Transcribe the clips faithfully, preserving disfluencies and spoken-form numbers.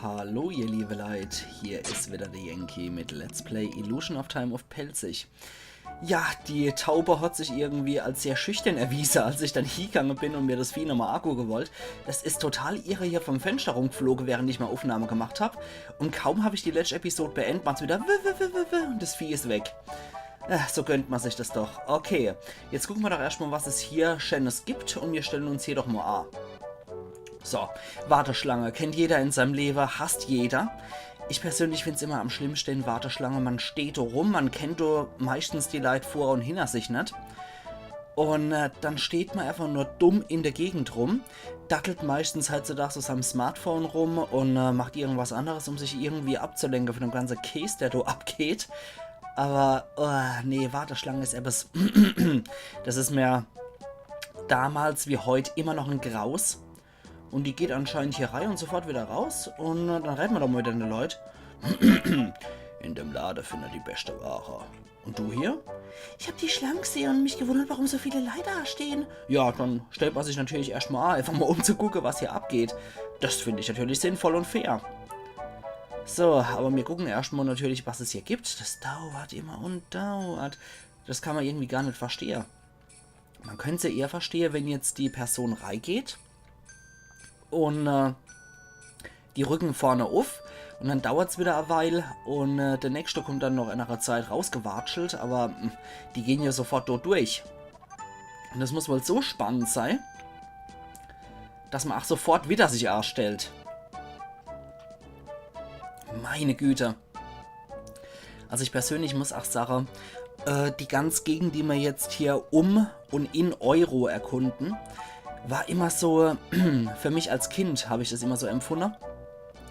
Hallo ihr liebe Leit, hier is wieder de Yankee mit Let's Play Illusion of Time uff Pälzisch. Ja, die Taube hat sich irgendwie als sehr schüchtern erwiese, als ich dann hiegange bin und mir das Vieh nochmal agucke wollt. Das is total irre hier vom Fenster rumgefloge, während ich mal Aufnahme gemacht hab. Und kaum hab ich die letscht Episode beendt, macht's wieder w, w, w, w, w und das Vieh is weg. Äh, so gönnt man sich das doch. Okay, jetzt gucke mer doch erscht mal, was es hier Schönes gibt und mir stellen uns hier doch mal a. So, Warteschlange. Kennt jeder in seinem Leben, hasst jeder. Ich persönlich find's immer am schlimmsten in Warteschlange. Man steht do rum, man kennt do meistens die Leit vor und hinter sich net. Und äh, dann steht man einfach nur dumm in der Gegend rum, dattelt meistens heutzutage so seinem Smartphone rum und äh, macht irgendwas anderes, um sich irgendwie abzulenken von dem ganzen Käse, der do abgeht. Aber, oh, nee, Warteschlange is etwas, das is mir damals wie heut immer noch ein Graus. Und die geht anscheinend hier rein und sofort wieder raus. Und äh, dann reden mer doch mal mit den Leit. In dem Lade findet die beste Ware. Und du hier? Ich hab die Schlange gesehen und mich gewundert, warum so viele Leit da stehen. Ja, dann stellt man sich natürlich erscht mal a, einfach mal umzugucken, was hier abgeht. Das find ich natürlich sinnvoll und fair. So, aber mir gucken erscht mal natürlich, was es hier gibt. Das dauert immer und dauert. Das kann man irgendwie gar net verstehen. Man könnt's ja eher verstehen, wenn jetzt die Person reigeht und äh, die rücken vorne uff und dann dauert's wieder e Weil und äh, der nächste kommt dann noch in einer Zeit rausgewatschelt, aber mh, die gehen ja sofort dort durch. Und das muss wohl so spannend sei, dass man auch sofort wieder sich anstellt. Meine Güte. Also ich persönlich muss auch sagen, äh, die ganz Gegend, die wir jetzt hier um und in Euro erkunden, war immer so, für mich als Kind habe ich das immer so empfunden,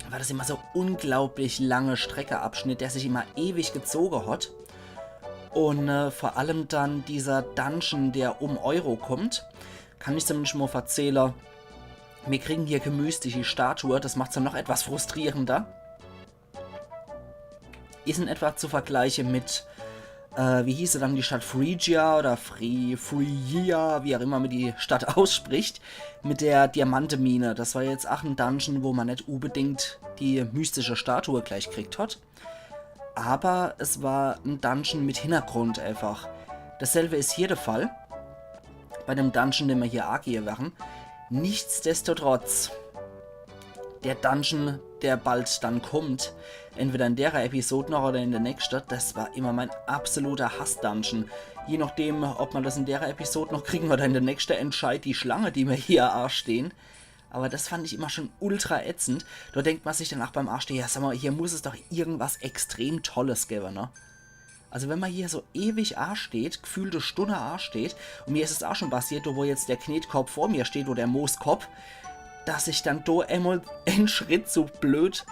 war das immer so unglaublich lange Streckeabschnitt, der sich immer ewig gezogen hat. Und äh, vor allem dann dieser Dungeon, der um Euro kommt, kann ich zumindest mal verzählen, wir kriegen hier keine mystische Statue, das macht's dann noch etwas frustrierender. Is in etwa zu vergleichen mit, äh, wie hieß sie dann, die Stadt Phrygia oder Phry-, Phrygia, wie auch immer man die Stadt ausspricht, mit der Diamantemine. Das war jetzt auch ein Dungeon, wo man nicht unbedingt die mystische Statue gleich gekriegt hat. Aber es war ein Dungeon mit Hintergrund einfach. Dasselbe ist hier der Fall. Bei dem Dungeon, den wir hier angehen werden. Nichtsdestotrotz, der Dungeon, der bald dann kommt, entweder in der Episode noch oder in der nächsten, das war immer mein absoluter Hass-Dungeon. Je nachdem, ob man das in der Episode noch kriegen oder in der nächsten, entscheidet die Schlange, die mir hier anstehen. Aber das fand ich immer schon ultra ätzend. Da denkt man sich dann auch beim Anstehen, ja, sag mal, hier muss es doch irgendwas extrem Tolles geben, ne? Also wenn man hier so ewig ansteht, gefühlte Stunde ansteht, und mir ist es auch schon passiert, wo jetzt der Knetkopp vor mir steht oder der Mooskopp, dass ich dann do einmal einen Schritt so blöd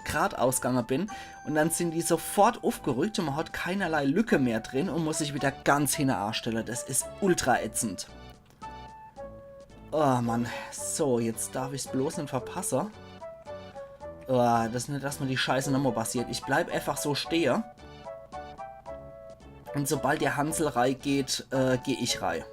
grad ausgegangen bin und dann sind die sofort aufgerückt und man hat keinerlei Lücke mehr drin und muss sich wieder ganz hinne anstellen. Das ist ultra ätzend. Oh Mann, so, jetzt darf ich's bloß net verpasse. Oh, das net, dass mir die Scheiße nochmal passiert. Ich bleib einfach so stehe. Und sobald der Hansel rei geht, äh, geh ich rei.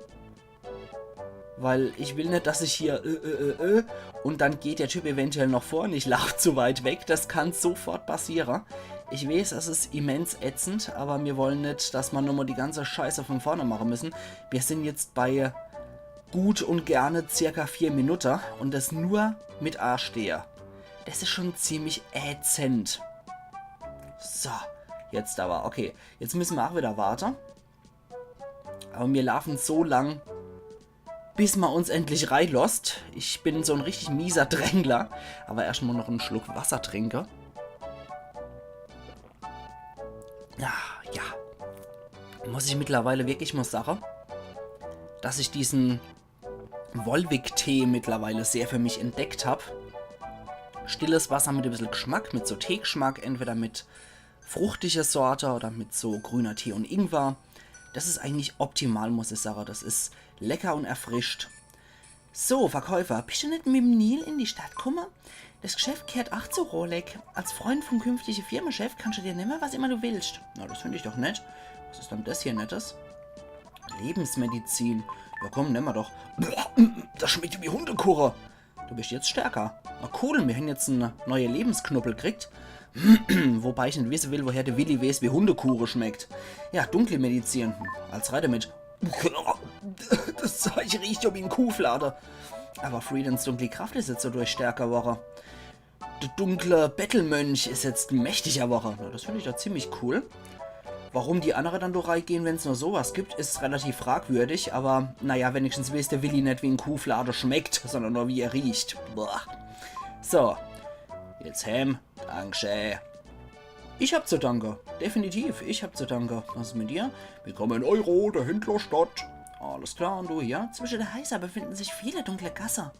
Weil ich will net, dass ich hier, äh, äh, äh, äh, und dann geht der Typ eventuell noch vor und ich lauf zu weit weg. Das kann sofort passiere. Ich weeß, es is immens ätzend, aber mir wollen net, dass mer nochmal die ganze Scheiße von vorne machen müssen. Wir sind jetzt bei gut und gerne circa vier Minuten und das nur mit Anstehe. Das is schon ziemlich ätzend. So, jetzt aber. Okay, jetzt müssen wir auch wieder warten. Aber mir laufen so lang, bis mer uns endlich reinlosst. Ich bin so ein richtig mieser Drängler. Aber erst mal noch einen Schluck Wasser trinke. Ja, ja. Muss ich mittlerweile wirklich mal sagen, dass ich diesen Volvic-Tee mittlerweile sehr für mich entdeckt hab. Stilles Wasser mit ein bisschen Geschmack, mit so Teegeschmack, entweder mit fruchtiger Sorte oder mit so grüner Tee und Ingwer. Das is eigentlich optimal, muss ich sagen. Das is lecker und erfrischt. So, Verkäufer, bist du net mit'm Nil in die Stadt kumme? Das Geschäft gehört ach zu Rolek. Als Freund vom künftigen Firmenchef kannst du dir nehmen, was immer du willst. Na, das find ich doch nett. Was is dann das hier Nettes? Lebensmedizin. Ja komm, nehmen wir doch. Das schmeckt wie Hundekuche. Du bist jetzt stärker. Na cool, mir hän jetzt en neie Lebensknuppel kriegt. Wobei ich net wisse will, woher de Willi weeß, wie Hundekuche schmeckt. Ja, dunkle Medizin. Hm, als Reiter mit. Das Zeug riecht jo wie en Kuhflade. Aber Freedens dunkle Kraft is jetzt dodurch stärker worre. De dunkle Bettelmönch is jetzt mächtiger worre. Na, das find ich doch ziemlich cool. Warum die annere dann do reigehn, wenn's nur sowas gibt, is relativ fragwürdig, aber naja, wenigstens weeß de Willi net, wie en Kuhflade schmeckt, sondern nur, wie er riecht. Boah. So. Jetzt hemm. Dankeschön. Ich hab zu danke. Definitiv, ich hab zu danke. Was is mit dir? Willkommen in Euro, der Händlerstadt. Alles klar, und du hier? Zwischen de Heiser befinden sich viele dunkle Gasse.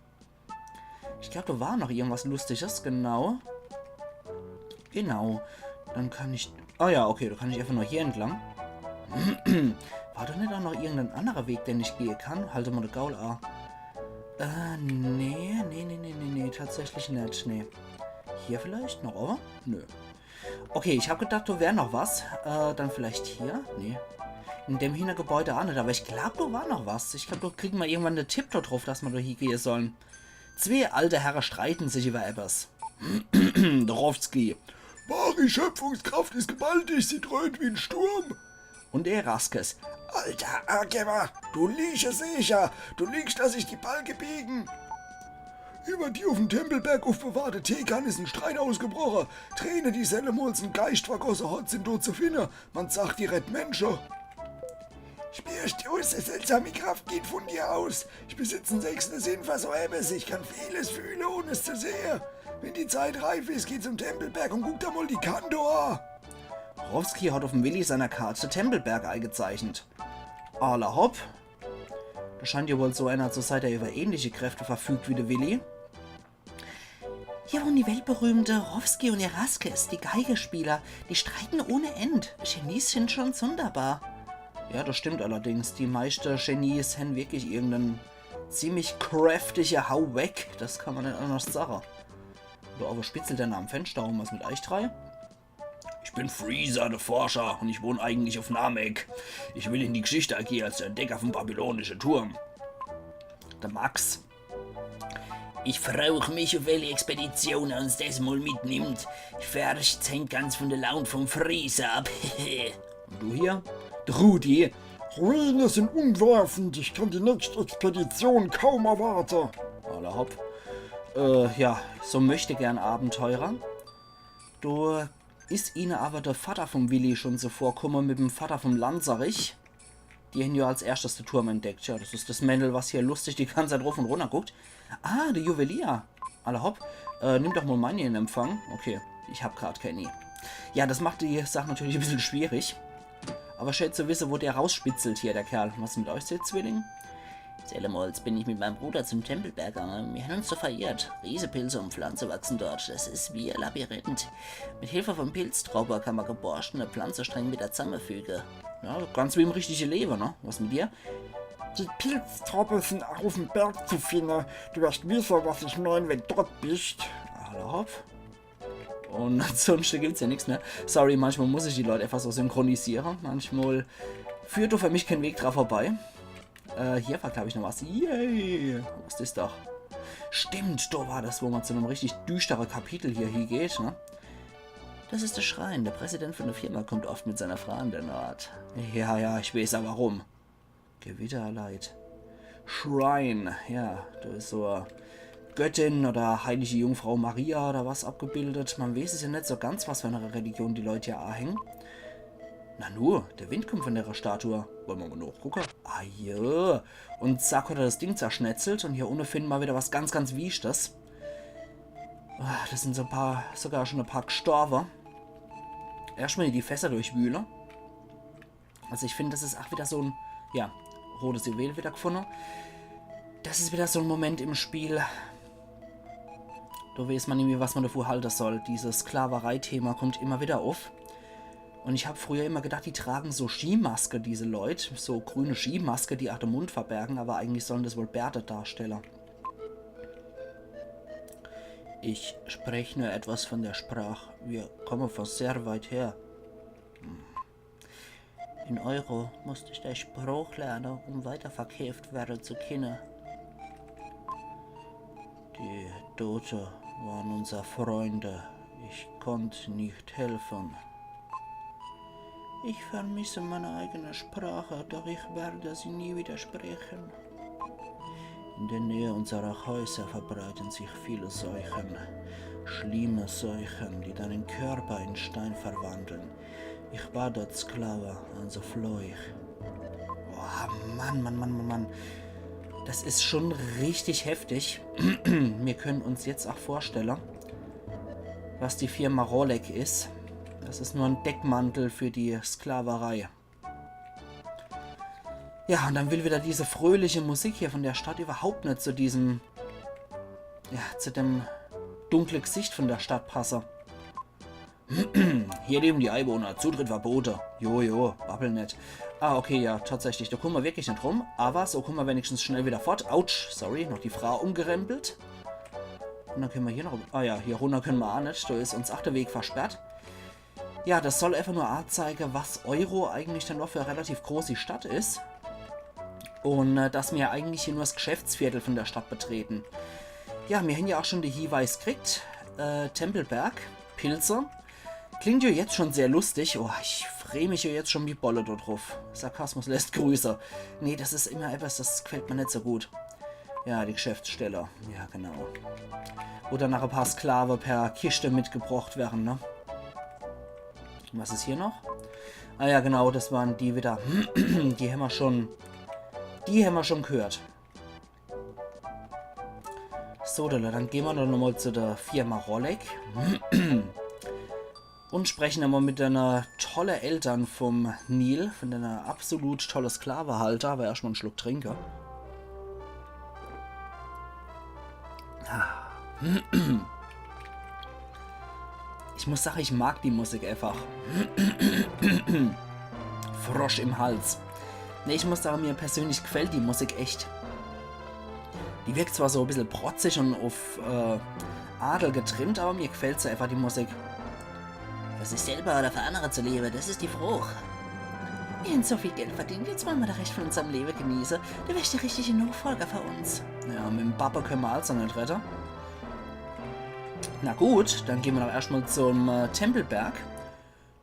Ich glaub, do war noch irgendwas Lustiges, genau. Genau. Dann kann ich... Ah ja, okay, do kann ich einfach nur hier entlang. War do net auch noch irgenden annere Weg, den ich gehe kann? Halt mal de Gaul a. Äh, nee, nee, nee, nee, nee, nee, tatsächlich net, nee. Hier vielleicht noch, oder? Nö. Okay, ich hab gedacht, do wär noch was. Äh, dann vielleicht hier? Nee. In dem Hinnergebäude auch net, aber ich glaub, do war noch was. Ich glaub, do kriegen ma irgendwann de Tipp do drauf, dass ma do hiegehe sollen. Zwee alte Herre streiten sich über etwas. Dorowski. Wahre Schöpfungskraft ist gewaltig, sie dröhnt wie ein Sturm. Und Eraskes. Alter Akewa, du liegst sicher, du liegst, dass sich die Balke biegen. Über die auf dem Tempelberg aufbewahrte Teekanne ist ein Streit ausgebrochen. Träne, die sellemols en Geischt vergosse hat, sind dort zu finden. Man sagt, die rett Menschen. Spürst du's? Eine seltsame Kraft geht von dir aus. Ich besitze einen sechsten Sinn für so etwas. Ich kann vieles fühlen, ohne es zu sehen. Wenn die Zeit reif ist, geh zum Tempelberg und guck da mal die Kanne an. Rowski hat auf dem Willi seiner Karte Tempelberg eingezeichnet. Alla hopp. Das scheint ja wohl so einer zu sein, der über ähnliche Kräfte verfügt wie der Willi. Hier wohnen die weltberühmte Rowski und Eraskes, die Geigespieler. Die streiten ohne End. Genies sind schon sonderbar. Ja, das stimmt allerdings. Die meiste Genies hän wirklich irgendein ziemlich kräftige Hau weg. Das kann man net anders sagen. Oder aber spitzelt der am Fenster um, was mit euch drei? Ich bin Freezer, der Forscher, und ich wohne eigentlich auf Namek. Ich will in die Geschichte eingehen als der Entdecker vom babylonischen Turm. Der Max. Ich frag mich, auf welche Expedition er uns diesmal mitnimmt. Ich fürcht, es hängt ganz von der Laune vom Freezer ab. Und du hier? Der Rudi. Ruine sind umwerfend. Ich kann die nächste Expedition kaum erwarten. Alla hopp. Äh, ja, so möchte gern Abenteurer. Do is ihne aber der Vater vom Willi schon so vorkomme mit dem Vater vom Lanzerich. Die hän ja als erstes den Turm entdeckt. Ja, das is das Männel, was hier lustig die ganze Zeit rauf und runter guckt. Ah, der Juwelier. Alla hopp. Äh, nimm doch mal meine in Empfang. Okay, ich hab grad keine. Ja, das macht die Sache natürlich ein bisschen schwierig. Aber schön zu wissen, wo der rausspitzelt hier, der Kerl. Was mit euch, Zwilling? Sellemols bin ich mit meinem Bruder zum Tempelberg gegangen. Wir haben uns so verirrt. Riesepilze und Pflanzen wachsen dort. Das ist wie ein Labyrinth. Mit Hilfe von Pilztropfen kann man geborstene Pflanzenstränge wieder zusammenfügen. Ja, ganz wie im richtigen Leben, ne? Was mit dir? Die Pilztropfen sind auch auf dem Berg zu finden. Du wirst wissen, was ich meine, wenn du dort bist. Alla hopp. Und ansonsten gibt's ja nichts mehr. Sorry, manchmal muss ich die Leute einfach so synchronisieren. Manchmal führt doch für mich kein Weg dran vorbei. Äh, hier war, glaub ich, noch was. Yay! Was is doch? Stimmt, da war das, wo man zu einem richtig düsteren Kapitel hier hingeht, ne? Das ist der Schrein. Der Präsident von der Firma kommt oft mit seiner Frau in den Ort. Ja, ja, ich weiß auch warum. Gewitterleid. Shrine, ja, da is so e Göttin oder heilige Jungfrau Maria oder was abgebildet. Man weiß es ja net so ganz, was für eine Religion die Leute hier anhängen. Nanu, der Wind kommt von der Statue. Wollen wir mal nachgucken? Ah, ja. Und zack, hat er das Ding zerschnetzelt und hier unten finden wir wieder was ganz, ganz Wichtiges. Ah, das sind so ein paar, sogar schon ein paar gestorben. Erstmal die Fässer durchwühlen. Also ich finde, das is auch wieder so ein, ja, rotes Juwel wieder gefunden. Das is wieder so ein Moment im Spiel, da weiß man irgendwie, was man davon halten soll. Dieses Sklaverei-Thema kommt immer wieder auf. Und ich hab früher immer gedacht, die tragen so Skimaske, diese Leute, so grüne Skimaske, die auch den Mund verbergen, aber eigentlich sollen das wohl Bärte darstellen. Ich sprech nur etwas von der Sprach. Wir kommen von sehr weit her. In Euro musste ich die Sprach lernen, um weiterverkauft werden zu können. Die Tote waren unsere Freunde. Ich konnte nicht helfen. Ich vermisse meine eigene Sprache, doch ich werde sie nie wieder sprechen. In der Nähe unserer Häuser verbreiten sich viele Seuchen, schlimme Seuchen, die deinen Körper in Stein verwandeln. Ich war dort Sklave, also floh ich. Oh Mann, Mann, Mann, Mann, Mann. Das ist schon richtig heftig. Wir können uns jetzt auch vorstellen, was die Firma Rolek ist. Das ist nur ein Deckmantel für die Sklaverei. Ja, und dann will wieder diese fröhliche Musik hier von der Stadt überhaupt nicht zu diesem, ja, zu dem dunklen Gesicht von der Stadt passen. Hier leben die Einwohner, Zutritt verboten. Jo, jo, babbel net. Ah, okay, ja, tatsächlich, da kommen wir wirklich nicht rum. Aber so kommen wir wenigstens schnell wieder fort. Autsch, sorry, noch die Frau umgerempelt. Und dann können wir hier noch, ah ja, hier runter können wir auch nicht. Da ist uns auch der Weg versperrt. Ja, das soll einfach nur anzeigen, was Euro eigentlich dann doch für eine relativ große Stadt ist. Und äh, dass wir eigentlich hier nur das Geschäftsviertel von der Stadt betreten. Ja, wir haben ja auch schon den Hinweis gekriegt. Äh, Tempelberg, Pilze. Klingt ja jetzt schon sehr lustig. Oh, ich freu mich ja jetzt schon wie Bolle da drauf. Sarkasmus lässt grüßen. Nee, das ist immer etwas, das gefällt mir nicht so gut. Ja, die Geschäftsstelle. Ja, genau. Wo dann noch ein paar Sklave per Kiste mitgebracht werden, ne? Was ist hier noch? Ah ja, genau, das waren die wieder. Die haben wir schon. Die haben wir schon gehört. So, dann, dann gehen wir doch nochmal zu der Firma Rolek. Und sprechen nochmal mit einer tolle Eltern vom Neil, von einer absolut tolle Sklavehalter, aber erstmal einen Schluck trinken. Ah. Ich muss sagen, ich mag die Musik einfach. Frosch im Hals. Nee, ich muss sagen, mir persönlich gefällt die Musik echt. Die wirkt zwar so ein bisschen protzig und auf äh, Adel getrimmt, aber mir gefällt sie einfach, die Musik. Für sich selber oder für andere zu leben, das ist die Frage. Wir haben so viel Geld verdient, jetzt wollen wir das Recht von unserem Leben genießen. Du wirst der richtige Nachfolger für uns. Ja, mit dem Pappe können wir also nicht reden. Na gut, dann gehen wir doch erstmal zum äh, Tempelberg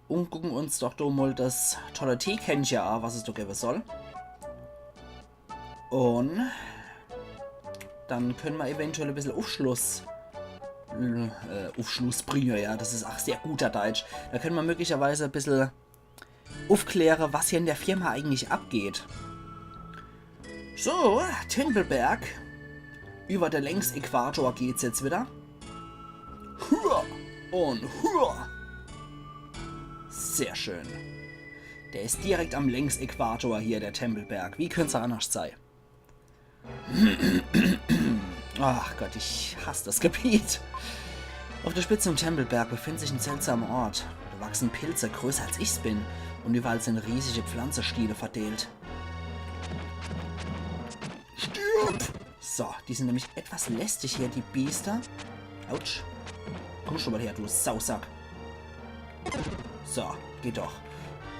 und gucken uns doch da mal das tolle Teekännchen an, was es da geben soll. Und dann können wir eventuell ein bisschen Aufschluss, äh, Aufschluss bringen, ja, das ist auch sehr guter Deutsch. Da können wir möglicherweise ein bisschen aufklären, was hier in der Firma eigentlich abgeht. So, Tempelberg. Über den Längsäquator geht's jetzt wieder. Hua und hua. Sehr schön. Der ist direkt am Längsäquator hier, der Tempelberg. Wie könnte es anders sein? Ach Gott, ich hasse das Gebiet. Auf der Spitze vom Tempelberg befindet sich ein seltsamer Ort. Da wachsen Pilze, größer als ich's bin. Und überall sind riesige Pflanzenstiele verteilt. Stirb! So, die sind nämlich etwas lästig hier, die Biester. Autsch. Komm schon mal her, du Sausack. So, geht doch.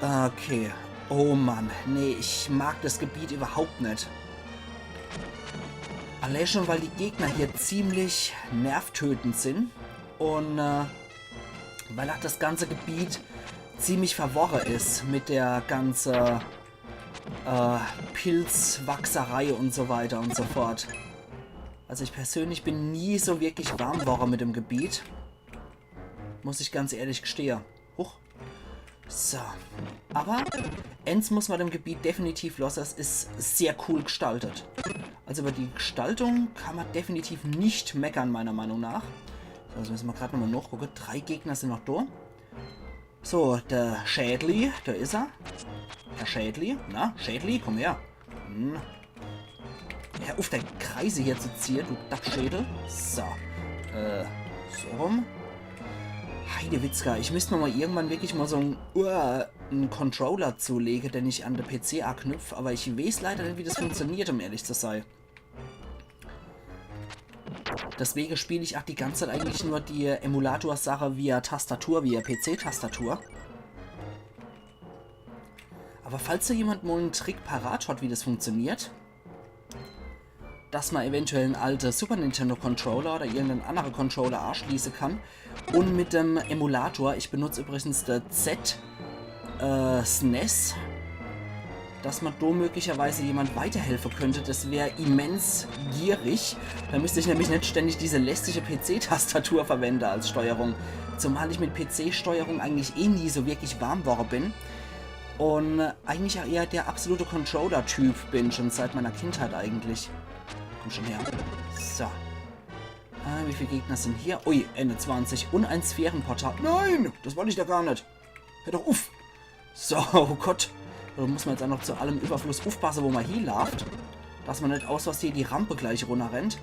Okay. Oh Mann, nee, ich mag das Gebiet überhaupt nicht. Allein schon, weil die Gegner hier ziemlich nervtötend sind. Und äh, weil auch das ganze Gebiet ziemlich verworren ist mit der ganzen äh, Pilzwachserei und so weiter und so fort. Also ich persönlich bin nie so wirklich warm geworden mit dem Gebiet. Muss ich ganz ehrlich gestehen. Huch. So. Aber eins muss man dem Gebiet definitiv lassen, es ist sehr cool gestaltet. Also über die Gestaltung kann man definitiv nicht meckern, meiner Meinung nach. So, jetzt müssen wir gerade nochmal nachgucken. Drei Gegner sind noch da. So, der Schädli, da ist er. Der Schädli, na, Schädli, komm her. Hm. Hör auf, deine Kreise hier zu ziehen, du Dappschädel. So, äh, so rum. Heidewitzka, ich müsste mir mal irgendwann wirklich mal so ein, uh, einen Controller zulegen, den ich an den P C anknüpfe, aber ich weiß leider nicht, wie das funktioniert, um ehrlich zu sein. Deswegen spiele ich auch die ganze Zeit eigentlich nur die Emulator-Sache via Tastatur, via P C-Tastatur. Aber falls da jemand mal einen Trick parat hat, wie das funktioniert, dass ma eventuell en alte Super Nintendo Controller oder irgendein anderer Controller anschließe kann. Un mit dem Emulator, ich benutz übrigens de Z, äh, S N E S, dass ma do möglicherweise jemand weiterhelfe könnt, das wär immens gierig. Da müsst ich nämlich net ständig diese lästige P C-Tastatur verwende als Steuerung. Zumal ich mit P C-Steuerung eigentlich eh nie so wirklich warm worre bin. Un eigentlich auch eher der absolute Controller-Typ bin, schon seit meiner Kindheit eigentlich. Komm schon her. So. Ah, wie viel Gegner sind hier? Ui, Ende zwanzig. Un ein Sphärenportal. Nein, das wollt ich doch gar net. Hör doch uff. So, oh Gott. Do muss ma jetzt auch noch zu allem Überfluss uffpasse, wo ma hielaaft. Dass ma net aus Versehen die Rampe gleich runnerrennt.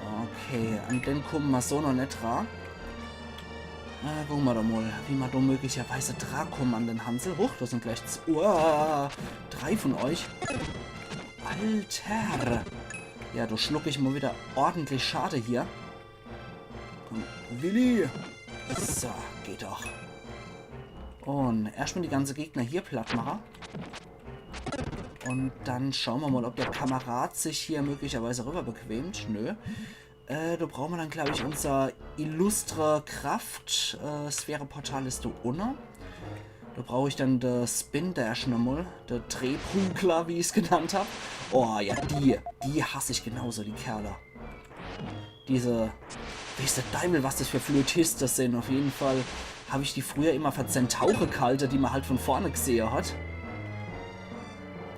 Okay, an den kumme ma so noch net dra. Äh, gucke ma doch mal, wie ma do möglicherweise dra kumme an den Hansel. Huch, das sind gleich z-, uah, drei von euch. Alter! Ja, do schluck ich mal wieder ordentlich Schade hier. Komm, Willi! So, geht doch. Un erscht mal die ganze Gegner hier platt mache. Un dann schaue ma mal, ob der Kamerad sich hier möglicherweise rüber bequemt. Nö. Äh, do brauche ma dann, glaub ich, unser illustre Kraft. Äh, Sphäre-Portal is do unne. Do brauch ich dann de Spin Dash nochmal. De Drehprügler, wie ich's genannt hab. Oh ja, die, die hass ich genauso, die Kerle. Diese, weeß de Deiwel, was das für Flötiste sin. Auf jeden Fall hab ich die früher immer für Zentaure gehalte, die ma halt von vorne gesehe hat.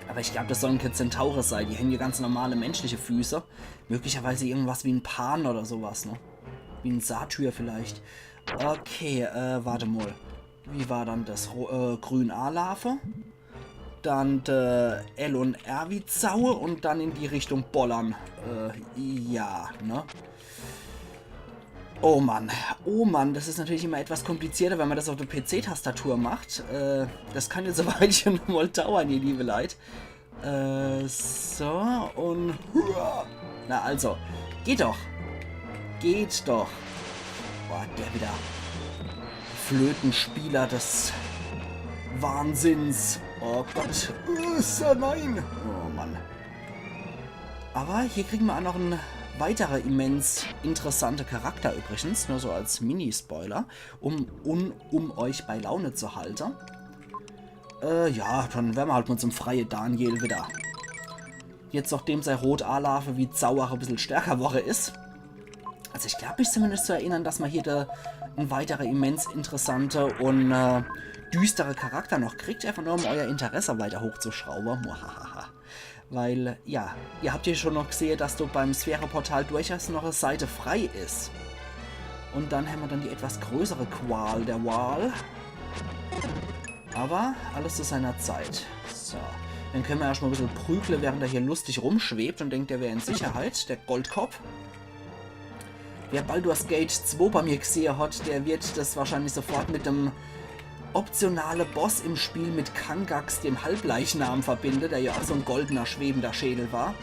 Aber ich glaub, das sollen keine Zentaure sein. Die hän ja ganz normale menschliche Füße. Möglicherweise irgendwas wie en Pan oder sowas, ne? Wie en Satyr vielleicht. Okay, äh, warte mal. Wie war dann das? Ro äh, grün Alave? Dann de L und R wie Zaue und dann in die Richtung bollern. Äh, ja, ne? Oh Mann, oh Mann, das is natürlich immer etwas komplizierter, wenn ma das auf der P C-Tastatur macht. Äh, das kann jetzt e Weilche noch mal dauern, ihr liebe Leit. Äh, so, und hua. Na also, geht doch. Geht doch. Boah, der wieder. Flötenspieler des Wahnsinns. Oh Gott. Äh, so, nein. Oh Mann. Aber hier kriegen wir auch noch en weiterer immens interessanter Charakter übrigens, nur so als Mini-Spoiler, um, um, um euch bei Laune zu halten. Äh, ja, dann werre mer halt mal zum freie Daniel wieder. Jetzt, nachdem sei rot Alave wie Zauber e bissel stärker worre is. Also ich glaub mich zumindest zu erinnern, dass ma hier de, en weiterer immens interessanter und äh, düsterer Charakter noch kriegt, einfach nur um euer Interesse weiter hochzuschrauben. Muahaha. Weil, ja, ihr habt ja schon noch gesehe, dass do beim Sphäre-Portal durchaus noch e Seite frei is. Und dann hämmer dann die etwas größere Qual der Wahl. Aber alles zu seiner Zeit. So, dann können wir erstmal ein bisschen prügle, während er hier lustig rumschwebt und denkt, er wäre in Sicherheit, der Goldkopf. Wer Baldur's Gate zwei bei mir gesehe hat, der wird das wahrscheinlich sofort mit dem optionale Boss im Spiel mit Kangax, dem Halbleichnam, verbinde, der ja auch so ein goldener, schwebender Schädel war.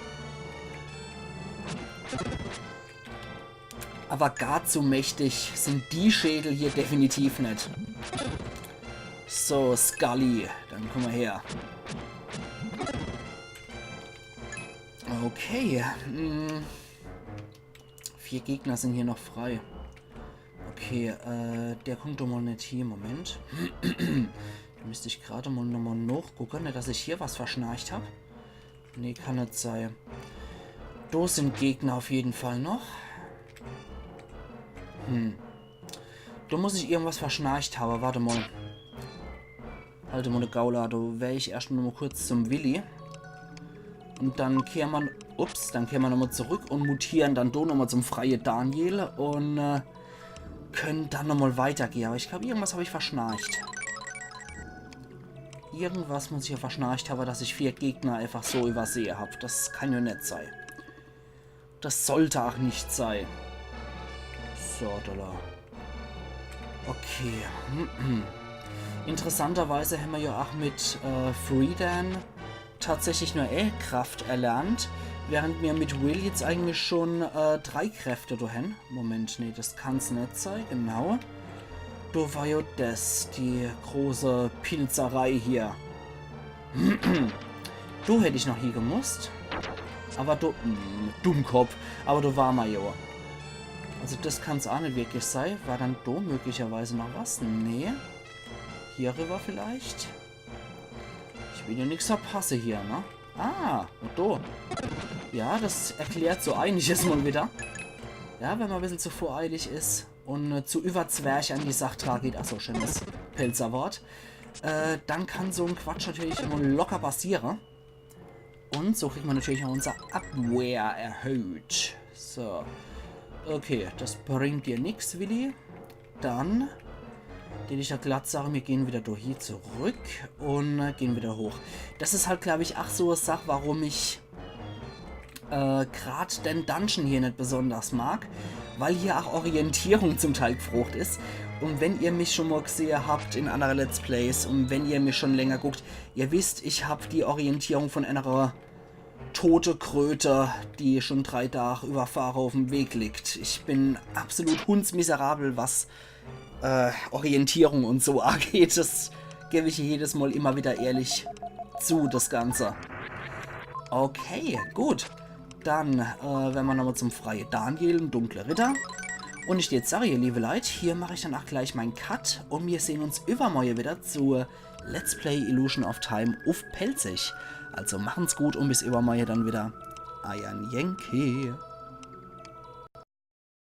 Aber gar zu mächtig sind die Schädel hier definitiv net. So, Scully, dann komm mal her. Okay, hm. Vier Gegner sind hier noch frei. Okay, äh, der kommt doch mal net hier. Moment. Da müsst ich gerade mal nochmal nachgucken, net, dass ich hier was verschnarcht hab. Nee, kann net sei. Do sind Gegner auf jeden Fall noch. Hm. Do muss ich irgendwas verschnarcht habe. Warte mal. Halt mal, de Gaula, do wär ich erst noch mal kurz zum Willi. Und dann kehren mer, ups, dann kehren mer nochmal zurück und mutieren dann do nochmal zum freie Daniel und äh, können dann nochmal weitergehen. Aber ich glaub, irgendwas hab ich verschnarcht. Irgendwas muss ich ja verschnarcht haben, dass ich vier Gegner einfach so übersehe hab. Das kann ja net sei. Das sollte auch nicht sei. So, Dollar. Okay. Interessanterweise hämmer ja auch mit äh, Freedan tatsächlich nur eine Kraft erlernt, während mir mit Will jetzt eigentlich schon äh, drei Kräfte do hän. Moment, nee, das kann's net sei, genau. Do war ja das, die große Pilzerei hier. Do hätt ich noch hie gemusst. Aber do, mm, Dummkopf. Aber do war ma jo. Also das kann's aa net wirklich sei. War dann do möglicherweise noch was? Nee. Hier rüber vielleicht? Ich will jo nix verpasse hier, ne? Ah, und do. Ja, das erklärt so einiges mal wieder. Ja, wenn ma e bissel zu voreilig is und äh, zu überzwerch an die Sach dra geht, ach so, schönes Pälzerwort, äh, dann kann so en Quatsch natürlich immer locker passiere. Und so kriegt ma natürlich auch unser Abwehr erhöht. So. Okay, das bringt dir nix, Willi. Dann, den ich ja glatt sage, mir gehen wieder do hie zurück und äh, gehen wieder hoch. Das is halt, glaub ich, ach so e Sach, warum ich äh, grad den Dungeon hier net besonders mag, weil hier auch Orientierung zum Teil gefrocht is. Und wenn ihr mich schon mal gesehe habt in andere Let's Plays und wenn ihr mich schon länger guckt, ihr wisst, ich hab die Orientierung von einer tote Kröte, die schon drei Tage über Fahre auf dem Weg liegt. Ich bin absolut hundsmiserabel, was äh, Orientierung und so angeht. Das gebe ich jedes Mal immer wieder ehrlich zu, das Ganze. Okay, gut. Dann, äh, wenn ma nochmal zum freie Daniel, en dunkle Ritter. Und ich jetzt sage, ihr liebe Leit, hier mache ich dann auch gleich mein Cut und wir sehen uns übermorgen wieder zu Let's Play Illusion of Time uff Pälzisch. Also machen's gut und bis übermorgen dann wieder. Eiern Yankee.